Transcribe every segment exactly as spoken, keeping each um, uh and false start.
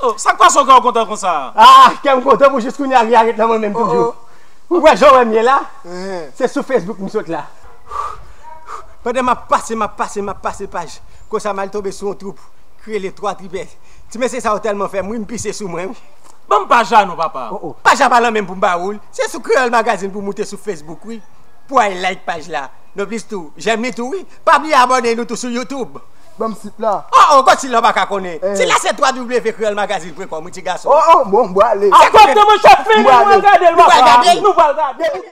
Oh, sa k pase w kè w kontan konsa? Ah, kè m kontan pou jis kounye a ri a ret nan mwen menm toujou. Ou wè jan w wè m ye la? Se sou Facebook m sot la. Pandan m ap pase, m ap pase, m ap pase paj, konsa m al tonbe sou yon twoup ki rele Twa Tripè. Ti mesye sa yo tèlman fè m ri, m pise sou mwen wi. Ban m paj la non, papa. Oh, oh. Paj la pa lan menm pou m ba ou l. Se sou Kreyòl Magazine pou moute sou Facebook wi. Pou al like paj la. Nonplis tou, j'aime li tou wi. Pa bliye abòne nou tou sou YouTube. Ban m sit la. Oh, oh, gòt sit la w pa ka konnen. Sit la se twa w w w kreyòl magazine pwen kòm wi ti gason. Oh, oh, bon, m prale. Akòm de mwen chak fini, nou pral gade l, papa. Nou pral gade l.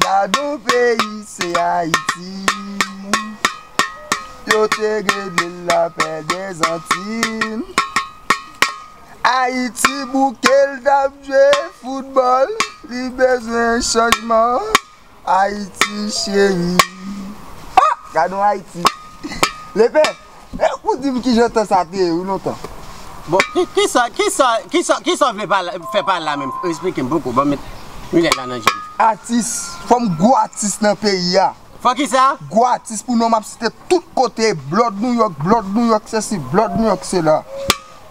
Gad on peyi, se Ayiti. Yo te rele l lapè dè Zanti. Ayiti bouke, l t ap jwe foutbòl, li bezwen chanjman. Ayiti cheri. Ah! Gad on Ayiti. Lepè, e ou di m kijan tan sa te ye wi lontan. Bon, ki, kisa, kisa, kisa, kisa w vle pale, fè pale la menm? Esplike m poko, ban m met linèt la nan je m. Atis, fò m gwo atis nan peyi a. Fò kisa? Gwo atis pou non m ap site tout kote, Blood New York, Blood New York sesi, Blood New York sela.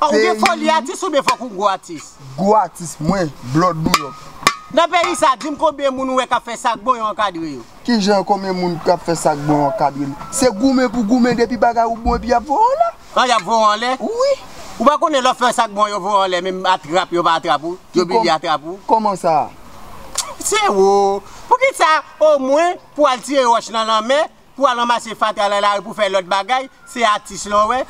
Ah, ou gen foli atis oubyen fòk ou gwo atis? Gwo atis, mwen, Blood New York. Nan peyi sa, di m konbyen moun ou wè k ap fè sa k bon yo ankadre yo? Kijan konbyen moun k ap fè sa k bon yo ankadre l? Se goumen pou goumen depi bagay ou bon epi y ap voye w anlè. Ah, y ap voye w anlè? Wi. Ou pa konnen lè w fè sa k bon yo voye w anlè, menm atrap yo pa atrap ou, yo bliye atrap ou. Kòman sa? Se ou. Poukisa omwen pou al tire wòch nan lanmè, pou al ranmase fatra nan lari pou fè lòt bagay, se atis lan w wè.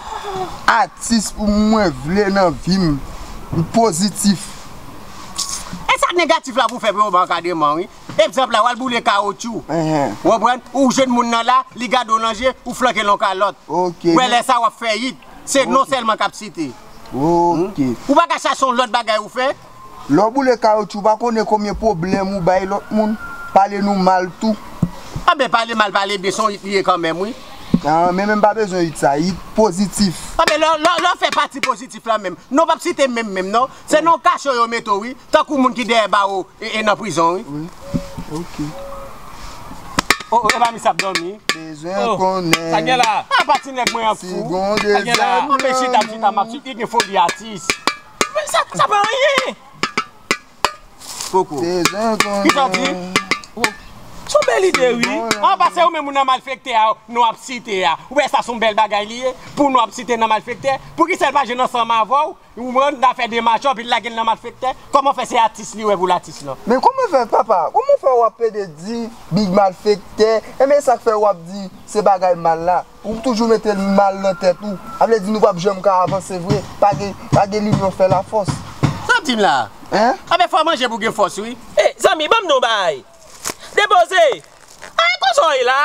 Atis pou mwen vle nan vi m, m pozitif. E sa negatif la pou fè pou yo ba w ankadreman wi. Egzanp la, w al boule kawotchou. Ou konprann? Ou jwenn moun nan la, li gade w nan je, ou flanke l yon kalòt. Wè lè sa w ap fè yit. Se non sèlman k ap site. Ou pa ka chache yon lòt bagay ou fè? Lè w boule kawotchou, ou pa konnen konbyen pwoblèm ou bay lòt moun. Pale nou mal tou. Anben, pale mal, pale byen, se yon yit li ye kanmenm, wi. Ah, men, men m pa bezwen yit sa, yit pozitif. Anben, lè, lè, lè w fè pati pozitif la menm, non, w p ap site menm, menm, non. Se nan kacho yo mete w, wi. Tankou moun ki dèyè bawo e, e nan prizon, wi. Wi. Ok. Oh, oh, e pa misye ap dòmi. Bezwen konnen. Sa gen la? Ah, pa ti nèg mwen an fou. Sa gen la? Anben chita, chita, m ap chita, li gen foli atis. Men sa, sa pa anyen. Poko. Kisa w di? Se yon bèl ide, wi. An pase ou menm ou nan malfektè a, nou ap site a. Ou wè sa se yon bèl bagay li ye? Pou nou ap site nan malfektè? Poukisa l pa jwenn ansanm avè w? Ou konprann? N a fè demach, epi l lage l nan malfektè. Kòman fè se atis li wè pou l atis lan? Men kòman fè, papa? Kòman fè w ap pede di Big malfektè? Enben sa k fè w ap di se bagay mal la. Ou toujou mete mal nan tèt ou. Sa vle di nou p ap janm ka avanse vre. Pa gen, pa gen linyon fè lafòs. Sa w ap di m la? Hein? Anben fò w manje pou w gen fòs, wi. Ey, zanmi, ban m di w yon bagay. Depoze. Ah, konsa w ye la?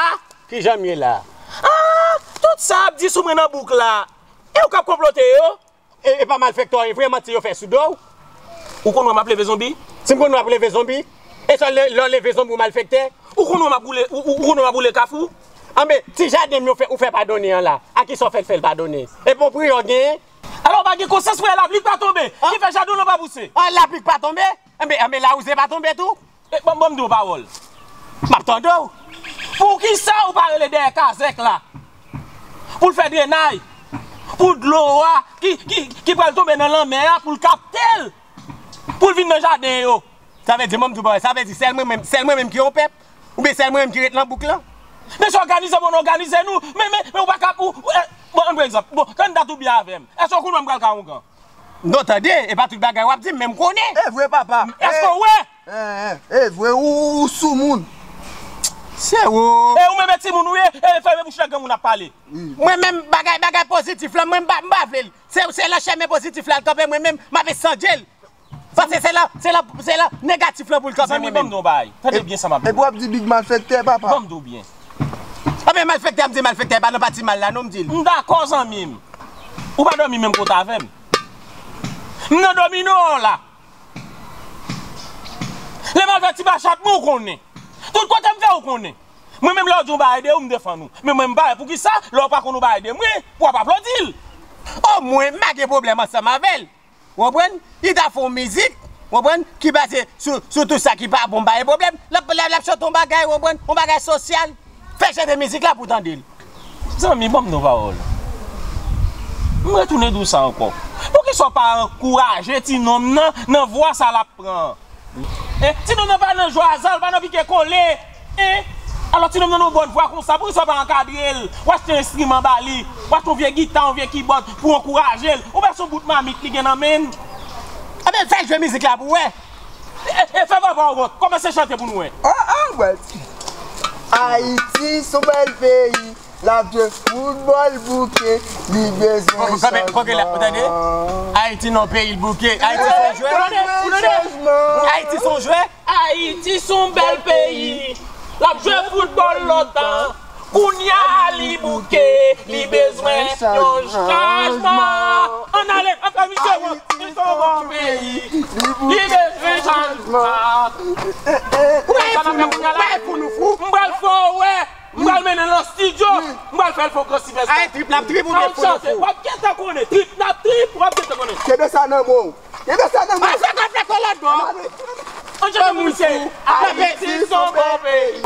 Kijan m ye la? Ah, tout sa ap di sou mwen nan bouk la. E ou k ap konplote yo? E, e pa malfektè w ye vre, manti yo fè sou do w. Ou konn wè m ap leve zonbi? Si m konn wè w ap leve zonbi? E sa lè, lè w leve zonbi w malfektè? Ou konn wè m ap boule, ou, ou, ou konn wè m ap boule kafou? Anben, ti jaden m yo fè, ou fè padone an la. A kisa w fè l fè l padone? E bon pri w genyen? Alò w pa gen konsyans frè, lapli k pa tonbe, ki fè jaden w lan pa pouse? An, lapli k pa tonbe? Anben, anben lawouze pa tonbe tou? E, ban, ban m di w pawòl. M ap tande w. Poukisa ou pa rele dèyè kazèk la? Pou l fè drenay. Pou dlo a ki, ki, ki pral tonbe nan lanmè a, pou l kapte l. Pou l vin nan jaden yo. Sa vle di, ban m di w bagay, sa vle di sèl mwen menm, sèl mwen menm ki yon pèp? Oubyen sèl mwen menm ki ret nan bouk lan? Mesye òganize, bon, òganize nou. Men, men, men ou pa ka, ou, ou, eh, bon, ann pran egzanp. Bon, tann dat ou byen avè m. Èske w konn wè m pral ka oungan? Non, tande, e pa tout bagay w ap di m, men m konnen. E vre, papa. Èske w wè? Eh, eh, e vre, ou, ou soumoun. Se ou. E ou menm e timoun ou ye, e fèmen bouch la granmoun ap pale. Mwen menm, bagay, bagay pozitif lan, mwen m pa, m pa vle l. Se, se lan chemen pozitif la l kanpe, mwen menm, m ap esanje l. Paske se lan, se lan, se lan negatif lan pou l kanpe mwen menm. Zanmi, ban m di w yon bagay. Tande byen sa m ap di w. Epi w ap di Big malfektè, papa. Ban m di w byen. Anben malfektè, m di malfektè, pa nan pati mal la, non, m di l. M dakò, zanmi m. Ou pa dòmi menm kote avè m. M nan domino w la. Lè m al fè ti bachat mwen, ou konnen. Tout kote m fè, ou konnen. Mwen menm lè w di yon bagay de ou, m defann ou. Men mwen m parèt. Poukisa lè w pa konn yon bagay de mwen, pou w ap aplodi l? Omwen, m pa gen pwoblèm ansanm avè l. Ou konprann? Li ta fè yon mizik, ou konprann, ki baze sou, sou tout sa ki pa bon, pa gen pwoblèm. L ap, l ap, l ap chante yon bagay, ou konprann, yon bagay sosyal. Fè chante mizik la pou tande l. Zanmi, ban m yon pawòl. M retounen di w sa ankò. Poukisa w pa ankouraje ti nonm nan, nan vwa sa l ap pran? Eh, ti nonm nan pa nan jwaza, l pa nan pike kole. Eh, alò ti nonm nan nan yon bòn vwa konsa, poukisa w pa ankadre l? W achte yon enstriman ba li, w achte yon vye gita, yon vye kibòd pou ankouraje l. Ou pa se yon bout mamit li gen nan men l? Ebyen, fè l jwe mizik la pou w wè. E, e, fè papa w wont. Kòmanse chante pou nou wè. Ah, ah, wè. Ayiti s on bèl peyi, l ap jwe foutbòl bouke, li bezwen chanjman. Ayiti non peyi l bouke. Ayiti s on jwè. Ou tande? Ou tande? Ayiti s on jwè. Ayiti s on bèl peyi, l ap jwe foutbòl lontan. Kounye a li bouke, li bezwen yon chanjman. Ann ale, ann fè misye wont. Li s on bon peyi, li bezwen chanjman. Ou wè sa n ap fè kounye a la? M pral fè w wè. M pral mennen l nan estidyo. M pral fè l fè yon gran sipèsta. Ay, trip l ap trip oubyen fou l ap fou? W ap gentan konnen. Trip l ap trip, w ap gentan konnen. Kenbe sa nan men w. Kenbe sa nan men w. Pase ta fè kolòt bò. Ann chante pou misye. Ayiti s on bon peyi.